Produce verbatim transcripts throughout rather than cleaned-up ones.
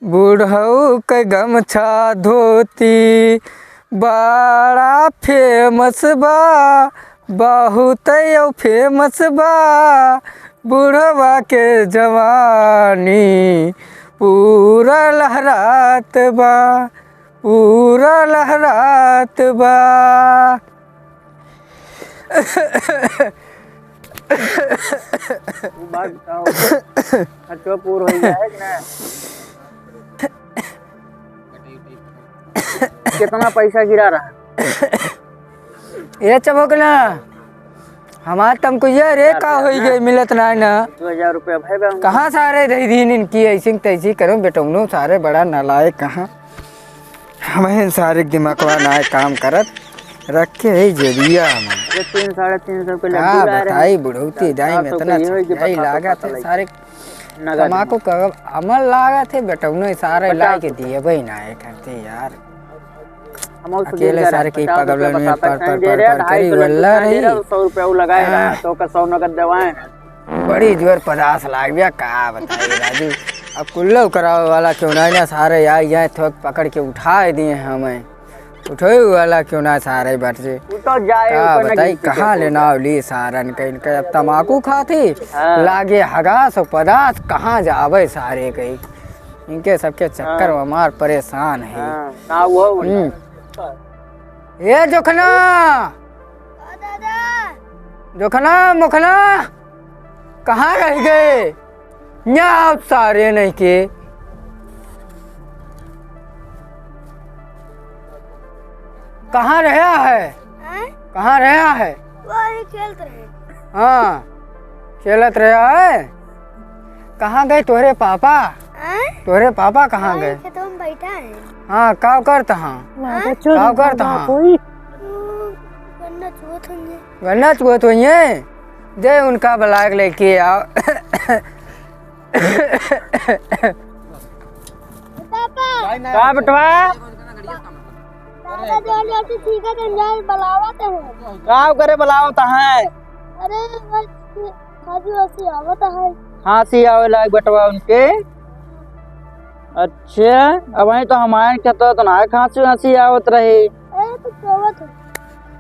बुढ़ऊ के गमछा धोती बड़ा famous बा, बहुत यौ famous बा। बुढ़वा के जवानी पूरा लहरात बा, पूरा लहरात बा। तू बात बताओ, खर्चवा पूर हो गया है कि ना? कितना पैसा गिरा रहा? ए चबोकना, हमार तमकुइया रे, का होई गए, मिलत नाय ना। दो हजार रुपया भय बा। कहाँ सारे दे दीन इनकी, ऐसी तैसी करो बेटौनो, सारे बड़ा नालायक कहाँ। हमें सारे दिमागवा नाय काम करत, रख के है जेबिया में। अरे तीन, साढ़े तीन सौ के का लड्डू ला रहे बताई हैं। बुढ़ौती दाई में इतना चिखनाई लागत है, सारे नगद तमाकू में। का अमल लागत है, बेटौनो सारे पचास लाए के रुपया। दिए भाई ना एक हफ्ते यार। हम और सुधीर अकेले जा रहे सारे हैं, की पचास पगल रुपया में बताता पर, पर, कहीं दे पर, रहे हैं, पर ढाई करी सौ लड्डू वल्ला कहीं दे रही। रहे हैं, सौ रुपया वो लगाए रहा है, हाँ। तो का सौ नगद देवाएं हैं। बड़ी जोर पदास लाग गया, का बताई राजू। अब कुल्लो करावे वाला क्यों ना, ना सारे आई जाए, थोक पकड़ के उठाए दिए हमें। उठोई वाला क्यों ना सारे बट से। उ तो जाए, का ऊपर ना बताई, गिनती कहाँ के लेना ली सारन के, इनके अब तमाकू खाती, हाँ। लागे हगास और पदास, कहाँ जावे सारे के। इनके सबके चक्कर हाँ। में हमार परेशान है। हाँ, ना वो हम्म। ए जोखना, जोखना, मोखना, कहाँ रह गए? यहाँ आओ सारे नहीं के। कहाँ रहा है? हैं? कहाँ रहा है? वो अभी खेलत रहे। हाँ, खेलत रहा है। कहाँ गए तोहरे पापा? हैं? तोहरे पापा कहाँ वही गए? खेतवा में बैठा है। हाँ, का करत हाँ? हाँ? का करत हाँ? कोई? वो गन्ना चुगत होंगे। गन्ना चुगत होइए? दे उनका बुलाए के लेके आओ। पापा। का बेटवा? दादा जल्दी आके ठीक है, जल्दी बुलावत है। का करे बुलावत है? अरे बस खांसी वासी आवत है। खांसी आवे लाग बेटवा उनके। अच्छा, अब वहीं तो हमारे के तो ना खांसी वासी आवत रही। अरे तो सोवत है।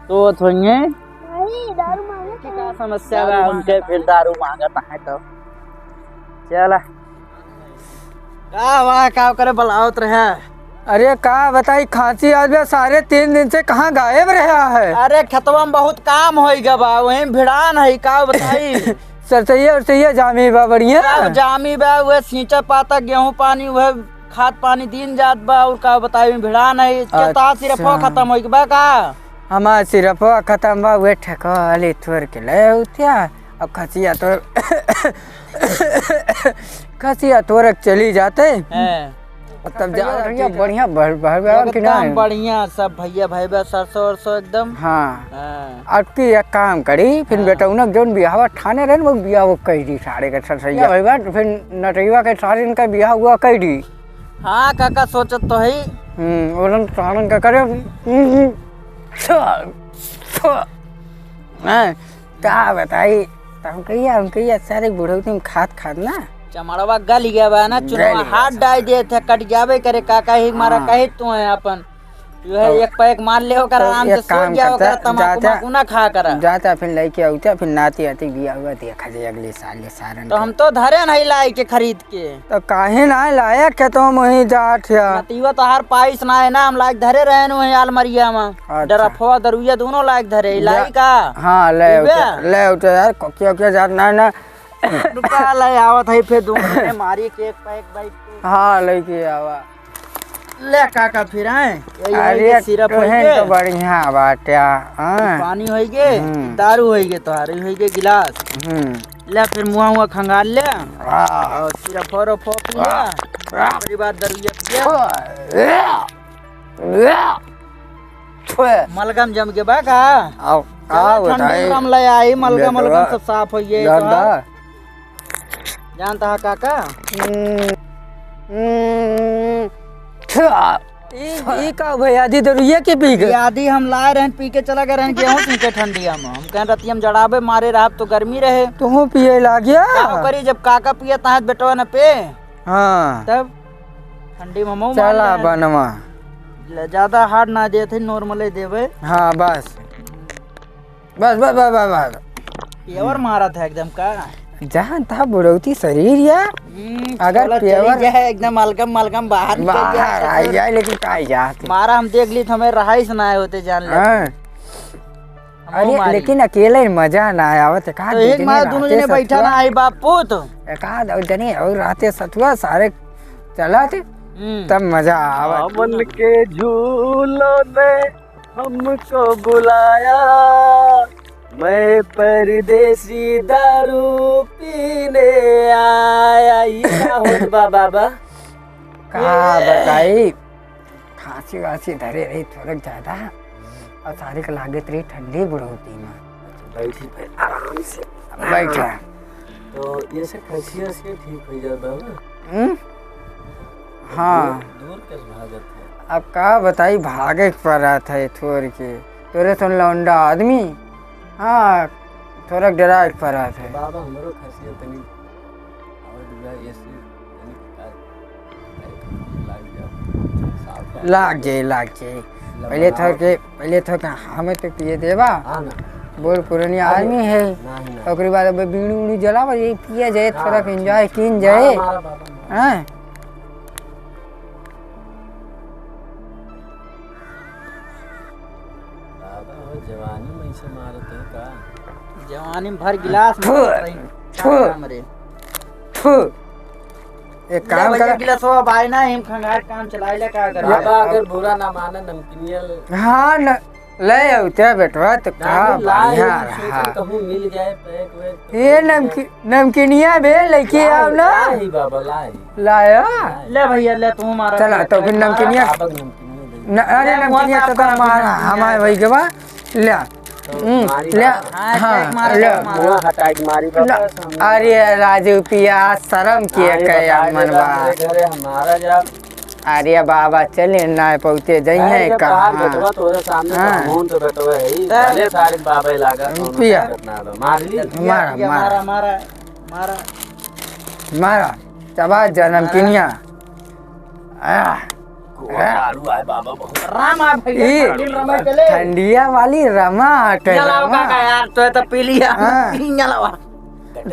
सोवत होइए। नहीं, दारू मांगत है। का समस्या बा उनके, फिर दारू मांगत है तो। चला। का हुआ, का करे बुलावत रहे? अरे का बताई, खांसी आज बे सारे तीन दिन से कहाँ गायब रहा है? अरे खेतवा में बहुत काम होई गवा, वहीं भिड़ान है, का बताई? सरसैया उरसैया जामी बा बढ़िया? सब जामी बा, वह सींचा पाता, गेहूं पानी, वह खाद पानी दीन जात बा, और का बताई, भिड़ान है। के तोहार सिरफवा अच्छा। खत्म होई बा का? हमार सिरफवा खत्म बा, वह ठेकवा वाली थोर के ले उठिया, अब खसिया तो खसिया तोरक चली जाते। हैं। तब जा रही है, बढ़िया भर, भर, भर कि एकदम नहीं? बढ़िया सब भैया, भाई बा, सरसों वरसों एकदम। हाँ। हाँ। अब की एक काम करी, फिर हाँ। बेटौना जौन बियाहवा ठाने रहे न, वो बियाह वो कह दी सारे के सरसैया। भाई बा, फिर नटैया के सारे इनका बियाह हुआ कह दी। हाँ काका, सोचत तो है। हम्म, ओलन सारन का करे। हम्म, हम्म। हैं? का बताई, त हम कहिया, हम कहिया, सारे बुढ़ौती में खात खात ना। चमड़वा गल गया बा ना, गल चुनवा गया हाथ साला। डाल दिए थे, कट जाबे करे, का कही मारा हाँ। कही तू है अपन। जो है, अब एक पैक मार ले, ओकर अब आराम एक से सो काम जाओ, करता, ओकर तमाकू जाता, माकू ना खा करा। जाता फिर लेके आउता, फिर नाती आती बिया हुआ देखा जाए अगले साल ये सारन तो के। हम तो धरे नहीं लाई के खरीद के। तो काहे ना लाया खेतवा में वहीं जात है? नतीवा तो हर पाइस ना है ना, हम लाइक धरे रहे न वहीं अलमरिया में। अच्छा। डरफवा दरुइया दोनों लाइक धरे, जा-, लाई का? हाँ, ले पीबे? उठे, ले उठे यार, कोकिया, कोकिया जात ना, ना। रुपया ले आवत है, फिर दोनों ने मारी के एक पैक बाइक के। हाँ, लेके आवा। ले काका, फिर आए। यही है अरे, ये सिरप तोहे होइगे। तो बढ़िया बाटे, हाँ। पानी होइगे, हम्म। दारू होइगे, तोहारी होइगे गिलास। हम्म। ले, फिर मुँह, मुँह खंगाल ले। हाँ। और सिरप और फोप ले। हाँ। ओकरी बाद दरुइया पिया। हाँ। मलगम जम के बा का? आओ, चला, आओ, ठंडी बताई। मलगम ले आई, मलगम, बेटवा, मलगम सब साफ होइए, दादा। तो जानता है काका? हम्म, हम्म, छा। ई, ई का भई, आधी दरुइया के पी गए? ई आधी हम लाए रहन, पी के चला गए रहन गेहूं पी के ठंडिया में। हम कहन रतिया में जड़ाबे मारे रहब तो गर्मी रहे। तुहूं पिए लागिया? का करी, जब काका पिए तहां बेटवा न पे। हाँ। तब? ठंडी में हमहू चला मार ले। बनवा। ले, ज्यादा hard ना देत है, normal ही देबे। हाँ, बस। बस, बस, बस, बस, बस। Pure मारत है एकदम का? जहाँ तहाँ बुढ़ौती शरीर या। हम्म, अगर चलो, चली pure जाए, एकदम मलगम, मलगम बाहर निकल बाहर जाए, आ तो जाए, लेकिन का जात? मारा हम देख ली, तो हमें रहाई से ना आए होते, जान ले। हाँ। हमहू अरे, मारी। लेकिन अकेले मजा ना आवत, का तो एक मार दोनों जने बैठा ना आई बाप पूत। एक आध और जने और रहते सतुआ सारे चलाते, हम्म। तब मजा आवत। सावन के झूलों ने हमको बुलाया, मैं परदेसी दारू पीने आया। ई का होत बा बाबा? का बताई, खांसी वासी धरे रही थोड़क ज्यादा, और सारे के लागत रही ठंडी बुढ़ौती में। बैठी पे आराम से। बैठा। तो ये से खांसी वासी ठीक हो जात बा ना? हम्म? हाँ। दूर, दूर कैसे भागत है? अब का बताई, भागे के पड़त है थोड़ के। तोरे सुन लौंडा आदमी, हाँ, थोड़ा डराए के पड़त है। बाबा, हमरो खांसी है तनी, और डुबा ऐसे तनी का लाग जाए, साफ बात। लाग जाए, लाग जाए। पहले थोड़ के, पहले थोड़ के हमें तो पिए देबा। हाँ ना। बूढ़ पुरानी अरे, आदमी है। नहीं, नहीं। ओकरे बाद अब बीड़ी उड़ी जलावा, ये पिया जाए, हाँ, थोड़ा के enjoy कीन जाए। मारा, मारा, बाबा, मारा। हैं? बाबा हो, जवानी में ऐसे मारत है का? जवानी में भर गिलास थू, मारत रही। थू। का काम रे? थू। एक ले काम भैया, कर। गिलास हो, अब आए ना, हम खंगार काम चलाए ले, का कर? बाबा, अगर बुरा ना माने, नमकीनिया ले। हाँ, न, ले आउते बेटवा, तो का नहीं, ला, बढ़िया ये रहा। कहूँ मिल जाए, पैक वैक तो ये मिल जाए। नमकी-, नमकीनिया बे, लेके ला, आओ ना। ला ही बाबा, ला ही। लाया? ले भैया, ले तू हमारा चला, तो फिर नमकीनिया। बाबा के नमकीनिया दे। न, अरे, ले, नमकीनिया मुआ तो साफ मारा, कर हमारे दे। भाई के बा। ले। तो हम्म, मारी ले। बाबा। हाँ, हाँ, एक मारा, ले। एक मारा। मुआ हटा के मारी बाबा, ना, सामने। अरे, राजू पिया, शर्म किए अरे, कहे बता दे, मन बा। मेरे घरे हमारा जा। अरे बाबा, चले ना पहुँचे, जइहे अरे, जब कहाँ? बाहर बेटवा तोरे सामने तो हाँ। हमहूँ तो बेटवा है ही। हाँ। भले सारे बाबा लागा, हम कौनो पिया। दिक्कत ना बा। मार ली। पिया, मारा, पिया, मारा। मारा, मारा, मारा। मारा, चबा जनम मारा। किनिया। आह। को आह। दारू आए बाबा बहुत। राम आ भैया, ई ठंडी रमा चले। ठंडिया वाली रमा हटे, चलाओ रमा। काका यार, तो, तो पी लिया। हाँ। पी चलाओ।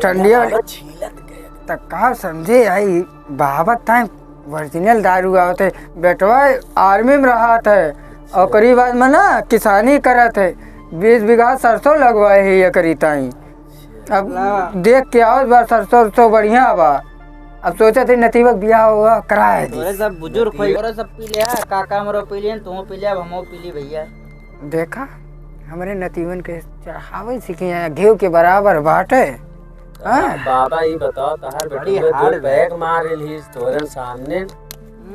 ठंडिया वाली। बाबा छीलत गए। त का समझे आई, बाबा ताई original दारू आवत है। बेटवा army में रहत है, ओकरी बाद में ना किसानी करत है, बीस बीघा सरसों लगवाए है एकरी ताई। अब ला। देख के आओ, इस बार सरसों उरसों बढ़िया बा। अब सोचत है नतीबा के बियाह हुआ कराए दी। तोरे सब बुजुर्ग होई, तोरे सब पी ले, हाँ, काका हमरो पी लिए, तू पी ले, अब हमहू पी ली भैया। देखा, हमरे नतीबन के चढ़ावे सीखे हैं, घीव के बराबर बाटे। हाँ? बाबा, ई बताओ, तहार बड़ी बेटवा दो hard पैग मार लिहिस तोरे सामने।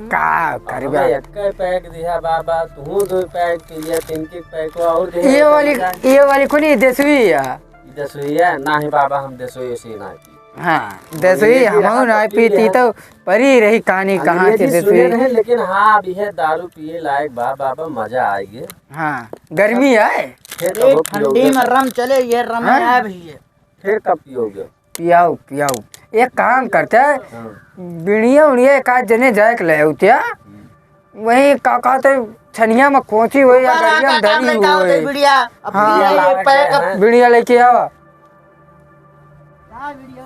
का करबा? हमें एक्के पैग दिहा बाबा, तू दो पैग पी लिया, तीन के पैग और दे ये वाली, ये वाली कोनी देसवी है? ई देसवी है? नाही बाबा, हम देसवी उसी ना पी। हाँ, देसवी ये भी हमहू ना पीती है। तो परी रही कहानी कहाँ अंग्रेजी के सुने देसवी। रहे, लेकिन हाँ, अब यह दारू पिए लायक बा, बाबा, मजा आएगी। हाँ, गर्मी है। फिर अरे, कब ठंडी पियोगे? में रम चले, ये रम हाँ? है भी ये। फिर कब पियोगे? पियाऊ, पियाऊ। एक काम करते हैं, हाँ। बिड़िया उड़िया एक आध जने जाए के ले आउते हैं। हम्म। वही का कहते, छनिया में कोची होई या ऊपर गड़िया में आका काम धरी लेके आओ, होई। दे बिड़िया। अब हाँ। बिड़िया ये पैक अब बिड़िया लेके आवा।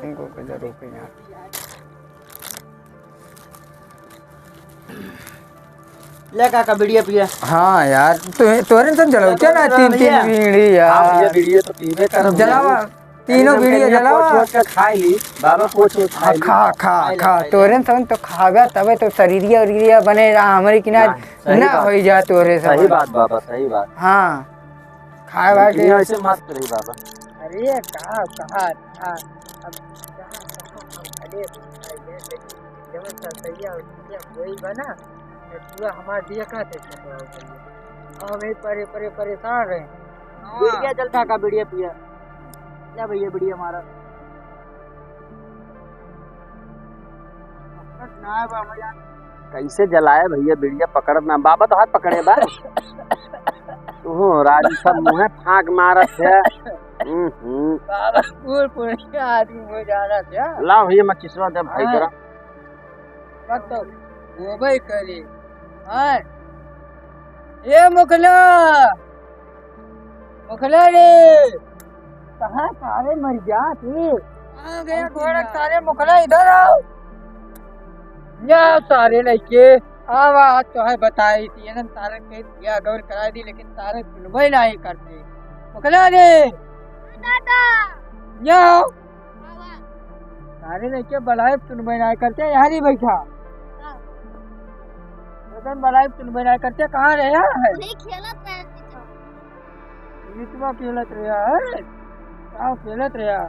इनको को जरूर पे यार। ले काका, बीड़िया पिया। हाँ यार, तो, तोरे सब जलाओ क्या ना, तीन, तीन बीड़ी यार। आप ये बीड़ी तो पीबे कर। जलावा, तीनों बीड़ी जलावा। कोच कोच के खाई ली, बाबा, कोच कोच खाई ली। खा, खा, खा, तोरे सब तो खावे, तबे तो शरीरिया उरीरिया बने रहा, हमरे किनारे ना होई जा तोरे सब। सही बात बाबा, सही बात। हाँ, खाए वाए के। ऐसे मस्त रही बाबा। अरे, का, का, का, अब कहाँ, कहाँ, अरे, भाई, ये देखिए, जवन सरसैया और दुनिया कोई बा ना, तो पूरा हमार दिया का थे, तो हम ही परे-, परे-, परेशान रहे। हाँ। बीड़िया जलता का, बीड़िया पिया। ले भैया, बीड़िया मारा। ना बा, भैया। कैसे जलाए भैया, बीड़िया पकड़त ना। बाबा तो हाथ पकड़े बा। ओहो, राजू सब मुँहे फाँक मारत है। हम्म, हम्म। बाबा, बूढ़ पुरनिया आदमी हो जाना क्या? लाओ भैया, मैं चिसवा दे भाई हाँ। जरा। मत तो। होबे करे। हाँ। ए मुखला, मुखला रे। कहाँ सारे मर जात ही? कहाँ गया घोड़ा सारे मुखला, इधर आओ। या सारे लइके, आवा, आज तो है बताई थी, एकदम सारे के बियाह गौर कराई दी, लेकिन सारे सुनबे नहीं करते। मुखला रे। दादा। या। आवा। सारे लइके बलाइब सुनबे नहीं करते, यहाँ ही बैठा। हाँ। एकदम बलाइब सुनबे नहीं करते, कहाँ रहे है? वही खेलत रहे थे तो। मितवा खेलत रहा है? का खेलत रहा?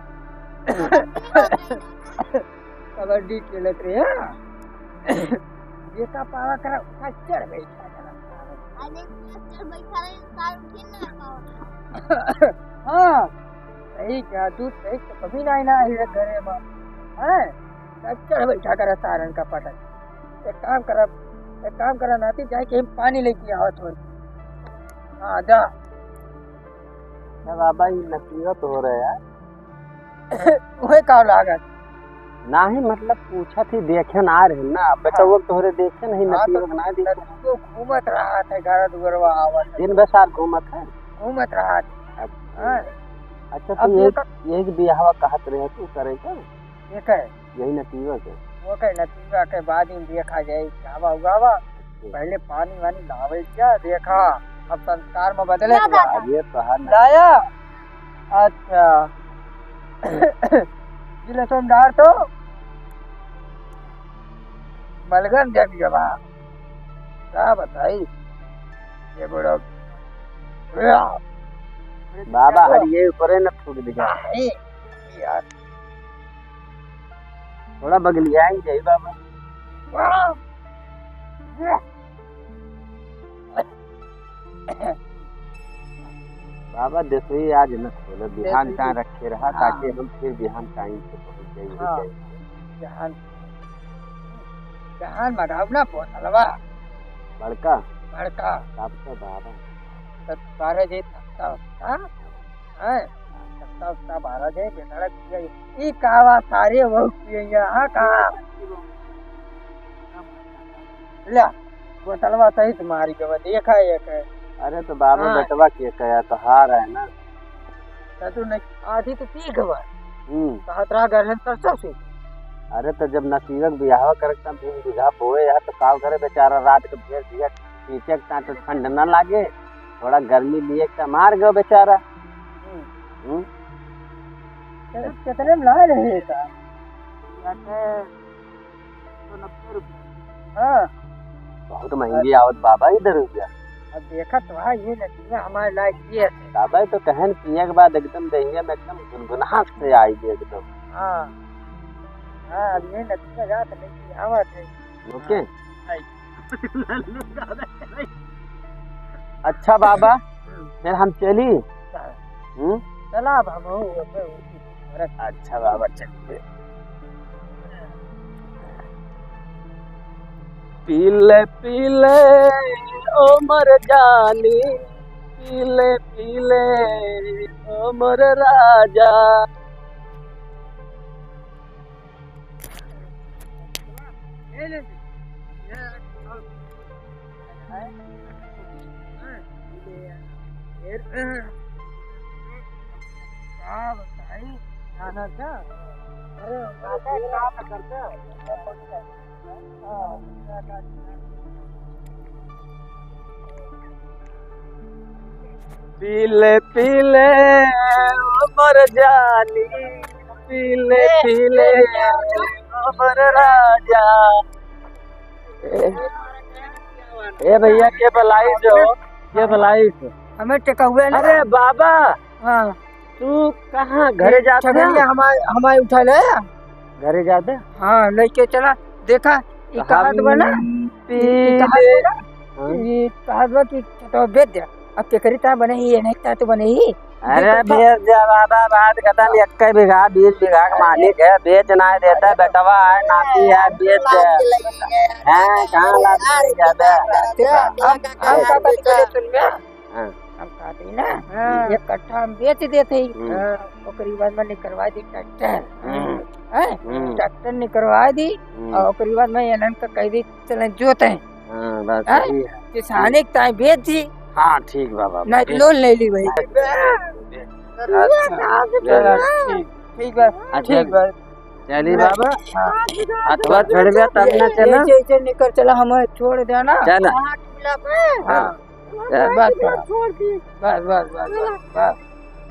कबड्डी खेलत रहा। बेटा पावा करा, उठा चढ़ बैठा करा। अरे, चढ़ बैठा रहे, साल उठे ना पावा। हाँ, सही कहा, दूध सही तो कभी नहीं ना आई है घरे में। हैं? सब चढ़ बैठा करा सारन का पटक। एक काम करा, एक काम करा नाती, जाए के हम पानी लेके आवत हो। हाँ, जा। ए बाबा, ई नसीबत हो रहे यार। ओहे का लागत? नाही, मतलब, पूछत ही, देखे ना रहे ना, बेटवा हाँ। तोहरे देखे नहीं, हाँ, नसीबत तो ना देखे। नसीबो घूमत रहा था, घर दुआरवा आवत है। दिन भर साथ घूमत है। घूमत रहा था। अच्छा। हाँ। अच्छा, अब तू ये एक, एक बियाहवा कहत रहे तू करे का? ये कहे? यही नतीजा के। वो कहे नतीजा के बाद ही देखा जाए, क्या बा, हुआ बा। अच्छा। पहले पानी वानी लावे क्या, देखा, अब संस्कार में बदले ना क्या? दादा। अब ये तो है ना। लाया? अच्छा। जिले तुम डार तो मलगन जग गवा। का बताई? ये बड़ा बाबा, हर ये ऊपरे न थूक दिया। नहीं, यार। थोड़ा बगलिया ही जाई बाबा। बाबा, देखो, ये आज न खोले, बिहान देखो, टाइम रखे रहा, हाँ। ताकि हम फिर बिहान टाइम से पहुँच जाइए। हाँ। बिहान, बिहान मंगाओ ना बोतलवा। बड़का? बड़का। तब तो बाबा। तो बारह जे तख्ता उख्ता, हैं? तख्ता उख्ता बारह जे, बेटा पिया। ई कावा सारे वहू पिया, हाँ का? ले, बोतलवा सहित मारी के बा, देखा एक है। अरे तो बाबा, हाँ। बेटवा के कया तो हार है ना। तो तू नहीं, आधी तो पी गवा। हम्म। कहत रहा घर में सरसों से। अरे तो जब नसीबक बियाहवा करक तब बीस बीघा बोए है तो काव करे बेचारा, रात के भेज दिया पीछे के साथ ठंड ना लागे, थोड़ा गर्मी लिए के मार गयो बेचारा। हम्म। हम्म। चलो, कितने में ला रहे हैं का? एक सौ नब्बे रुपया। हाँ। बहुत महंगी आवत बाबा इधर रुपया। अब देखा तो है, ये नतीजा हमारे लायक ये है। बाबा तो कहन पिए के बाद एकदम दहिया में एकदम गुनगुनाहट से आई गई एकदम। हाँ। हाँ, अब ये नतीजा जात नहीं कि आवत है। ओके। हाँ। अच्छा बाबा, हम्म। फिर हम चली। हाँ। हम्म? चला अब हम हो, हो, हो, हो। अच्छा बाबा, चलिए। पीले पीले ओ मोर जानी, पीले पीले ओ मोर राजा। का बताई? जाना था? अरे, बातें का करते हो? पीले पीले ओ मोर जानी, पीले पीले ओ मोर राजा। ए, ए भैया, के बलाई जो, के बलाई से? हमें टेकहुए ना। अरे बाबा, हाँ। तू कहाँ घरे जात है? ठगलिया हमारे, हमारे उठा ले। घरे जाते? हाँ, लेके चला। देखा, ई तो कहा हम तो बना? पी ई कहा ले। तो बना? हाँ। ई कहा तो कि तो बेच दे। अब केकरी ता बने ही, ये नहीं ता तो बने ही। अरे बेच दे। बेच दे बाबा, बात खत्म। एक बीघा, बीस बीघा का मालिक है, बेच ना देता, बेटवा है, नाती है, बेच दे। हाँ, कहाँ लात ले जाता? हम, हम का बात करे सुन में? हाँ। हम कहते ही ना, हाँ। एक कट्ठा हम बेच देते ही। हम्म। हाँ, ओकरी बाद में निकलवा दी ट्रैक्टर। हम्म। हैं? हम्म। ट्रैक्टर निकरवा दी हम्म। और ओकरी बाद मैं एनन का कह दी, "चले जोते हैं।" हाँ, बात हैं? सही है। किसानी के ताई बेच दी। हाँ, ठीक बा बाबा। नहीं, ठीक। लोन ले ली भाई। अच्छा, चला, ठीक, ठीक बा, अच्छा, ठीक बा। चली बाबा। हाँ। हथवा छोड़ दे, तब ना चला। ऐसे, ऐसे निकर चला, हमें छोड़ देना। चला। हाँ। हाँ। चला। बस, बस। बस, बस, बस, बस।